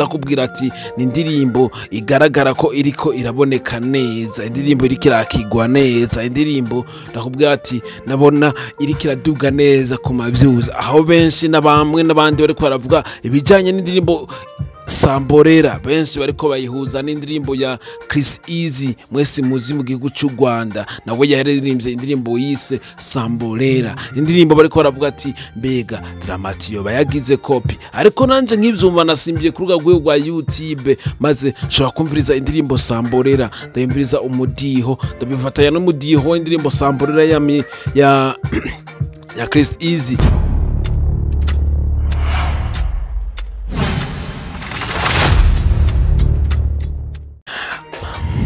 Ndakubwira ati ni indirimbo igaragara ko iriko iraboneka neza, indirimbo iriko irakigwa neza, indirimbo ndakubwira ati nabona iriko iraduga neza ku mavyuza, aho benshi na bamwe n'abandi bariko baravuga ibijanye n'indirimbo Samborera. Benshi bariko bayihuza n'indirimbo ya Chris Easy, mwese muzi mu gihugu cy'u Rwanda, nawe yaririmbye indirimbo yise Samborera. Indirimbo bariko baravuga ati mbega Dramati yoba yagize copy, ariko nanje nkivyumva nasimbiye ku rubuga rwiwe rwa YouTube, maze nshobora kumviriza indirimbo Samborera, ndayumviriza umudiho, ndabifatanya n'umudiho w'indirimbo Samborera ya Chris Easy.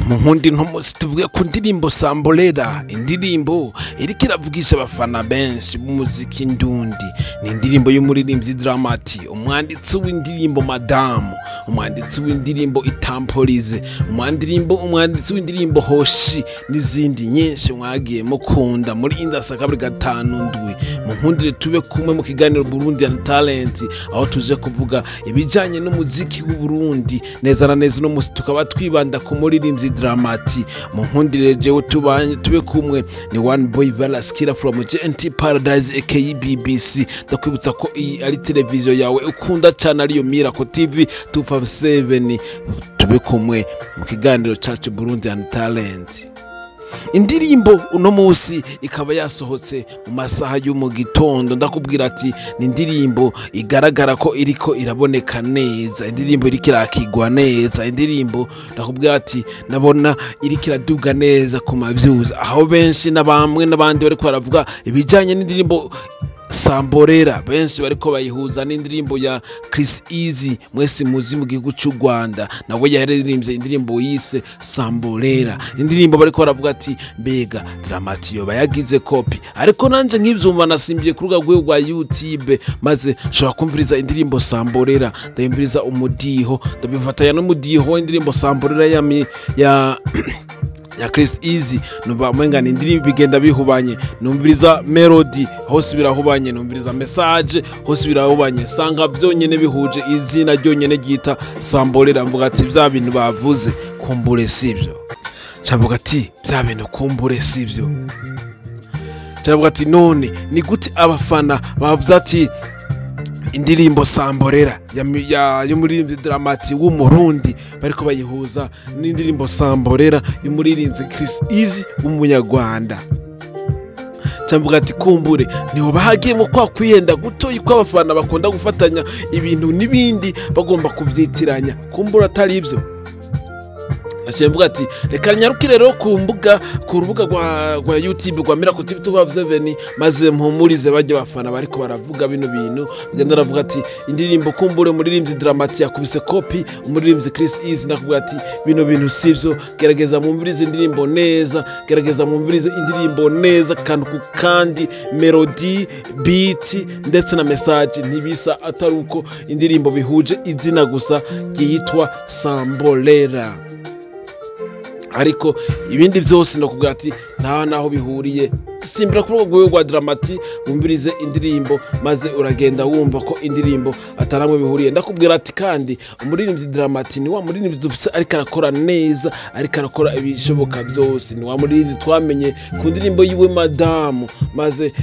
Mu nkundi ntumusi tuvuge ku ndirimbo Samborera, indirimbo iriko iravugisha abafana benshi b'umuziki ndundi. Ni indirimbo y'umuririmbyi Dramati, umwanditsi w'indirimbo Madamu, umwanditsi w'indirimbo Itampolize, umwanditsi w'indirimbo Hoshi n'izindi nyinshi mwagiye mukunda muri Indasa kabiri gatanu ndwi. Mu nkundire tube kumwe mu kiganiro Burundian Talent, aho tuje kuvuga ibijanye n'umuziki w'u Burundi neza na neza. Uno musi tukaba twibanda ku muririmbyi Dramati. Mu nkundire jewe tubanye tube kumwe ni One Boy Velas Killer from GNT Paradise aka BBC. Ndakwibutsa ko iyi ari televiziyo yawe ukunda cyane, ariyo Miracle TV 257. Tube kumwe mu kiganiro cacu Burundian Talent. Indirimbo uno musi ikaba yasohotse mu masaha yo mu gitondo. Ndakubwira ati ni indirimbo igaragara ko iriko iraboneka neza, indirimbo iriko irakigwa neza, indirimbo ndakubwira ati nabona iriko iraduga neza ku mavyuza, aho benshi na bamwe n'abandi bariko baravuga ibijanye n'indirimbo Samborera. Benshi bariko bayihuza n'indirimbo ya Chris Easy, mwese muzi mu gihugu cy'u Rwanda, nawe yaririmbye indirimbo yise Samborera. Indirimbo bariko baravuga ati mbega Dramati yoba yagize copy, ariko nanje nkivyumva nasimbiye ku rubuga rwiwe rwa YouTube, maze nshobora kumviriza indirimbo Samborera, ndayumviriza umudiho, ndabifatanya n'umudiho w'indirimbo Samborera ya Chris Easy. Numva umenga ni indirimbo bigenda bihubanye, numviriza melody hose birahubanye, numviriza message hose birahubanye, sanga byonyene bihuje izina ryonyene ryita Samborera. Mvuga ati bya bintu bavuze kumbure sivyo, cavuga ati bya bintu kumbure sivyo, cavuga ati none ni gute abafana bavuze ati indirimbo Samborera y'umuririmbyi Dramati w'Umurundi bariko bayihuza n'indirimbo Samborera y'umuririmbyi Chris Easy w'Umunyarwanda. Camvuga ati kumbure niho bahagiyemo kwa kwiyenda gutoyi kw'abafana bakunda gufatanya ibintu n'ibindi bagomba kubyitiranya, kumbura atari ibyo. Naciye mvuga ati reka nyarukire rero ku mbuga, ku rubuga rwa YouTube rwa Miracle TV 257, maze mpumurize bajye bafana bariko baravuga bino bintu. Bagenda baravuga ati indirimbo kumbure umuririmbyi Dramati yakubise copy umuririmbyi Chris Easy. Nakubwira ati bino bintu sivyo, gerageza mwumvirize indirimbo neza, gerageza mwumvirize indirimbo neza kantu ku kandi, melody, beat ndetse na message ntibisa, atari uko indirimbo bihuje izina gusa ryitwa Samborera, ariko ibindi byose ndakubwira ati nta naho bihuriye. Simbira kuri urwo rwa Dramati wumvirize indirimbo, maze uragenda wumva ko indirimbo ataramwe bihuriye. Ndakubwira ati kandi umuririmbyi Dramati ni wa muririmbyi dufise ariko arakora neza, ariko arakora ibishoboka byose. Ni wa muririmbyi twamenye ku ndirimbo yiwe Madamu, maze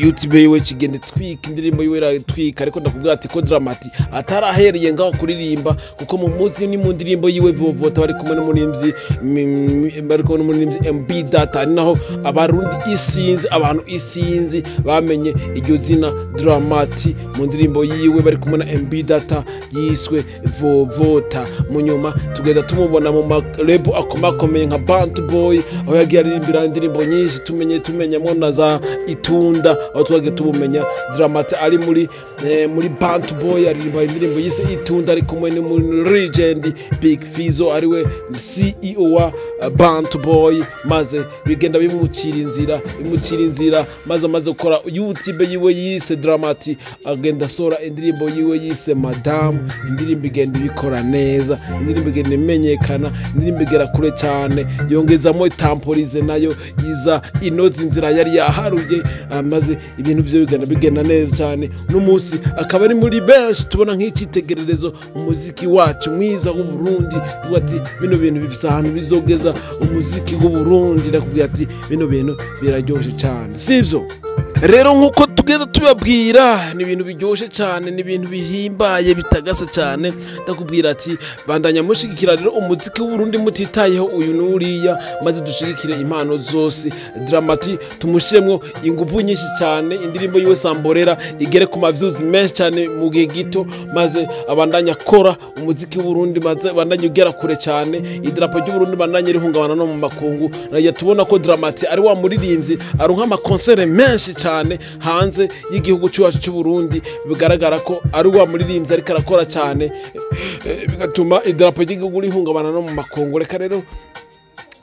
YouTube yiwe kigenda twika, indirimbo yiwe iratwika. Ariko ndakubwira ati ko Dramati atarahereye ngaho kuririmba, kuko mu munsi ni mu ndirimbo yiwe Vovota bari kumwe n'umuririmbyi bari kumwe n'umuririmbyi MB Data, ari naho abarundi isinzi, abantu isinzi bamenye iryo zina Dramati mu ndirimbo yiwe bari kumwe na MB Data yiswe Vovota. Mu nyuma tugenda tumubona mu marebo akomakomeye nka Bantu Boy, aho yagiye aririmbira indirimbo nyinshi tumenyamo na za Itunda, aho twagiye tumumenya Dramati ari muri Bantu Boy aririmba indirimbo yise Itunda, ari kumwe n'umu legend Big Fizzo ariwe CEO wa Bantu Boy, maze bigenda bimucira inzira. Bimucira inzira, maze amaze gukora YouTube yiwe yise Dramati, agenda asora indirimbo yiwe yise Madamu. Indirimbo igenda ibikora neza, indirimbo igenda imenyekana, indirimbo igera kure cyane. Yongezamo tamporize, nayo yiza inoza inzira yari yaharuye, maze ibintu bye bigenda bigenda neza cyane. N'umunsi akaba ari muri benshi tubona nk'icyitegererezo umuziki wacu mwiza w'Uburundi. Tuvuga ati bino bintu bifise ahantu bizogeza umuziki w'Uburundi. Ndakubwira ati bino bintu biraryoshe cyane, sibyo? Rero nk'uko tugenda tubabwira, ni ibintu biryoshye cyane, ni ibintu bihimbaye, bitagasa cyane. Ndakubwira ati bandanya mushigikira rero umuziki w'Uburundi mutitayeho uyu n'uriya, maze dushigikire impano zose. Dramati tumushyiremo ingufu nyinshi cyane, indirimbo yiwe Samborera igere ku mavyuzi menshi cyane mu gihe gito, maze abandanya akora umuziki w'Uburundi, maze abandanya ugera kure cyane, idarapo ry'Uburundi bandanye rihungabana no mu makungu. Najya tubona ko Dramati ari wa muririmbyi aronka amakonsere menshi cyane hanze y'igihugu cyacu cy'u Burundi. Bigaragara ko ari wa muririmbyi ariko arakora cyane, bigatuma idarapo ry'igihugu rihungabana no mu makungu. Reka rero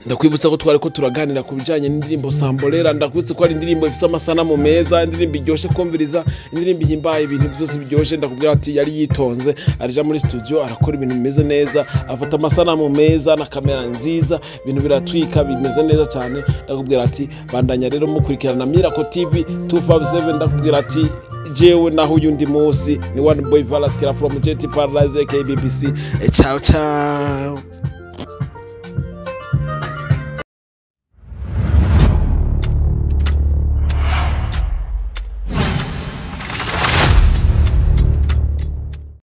ndakwibutsa ko twari ko turaganira ku bijyanye n'indirimbo Samborera. Ndakwibutsa ko ari indirimbo ifite amasanamu meza, indirimbo iryoshye kumviriza, indirimbo ihimbaye, ibintu byose biryoshye. Ndakubwira ati yari yitonze, arija muri studio arakora ibintu bimeze neza, afata amasanamu meza na kamera nziza, ibintu biratwika bimeze neza cyane. Ndakubwira ati bandanya rero mukurikirana Miracle TV 257. Ndakubwira ati jewe naho uyundi munsi ni One Boy Valaskera from Jet Paradise KBBC. Ciao ciao.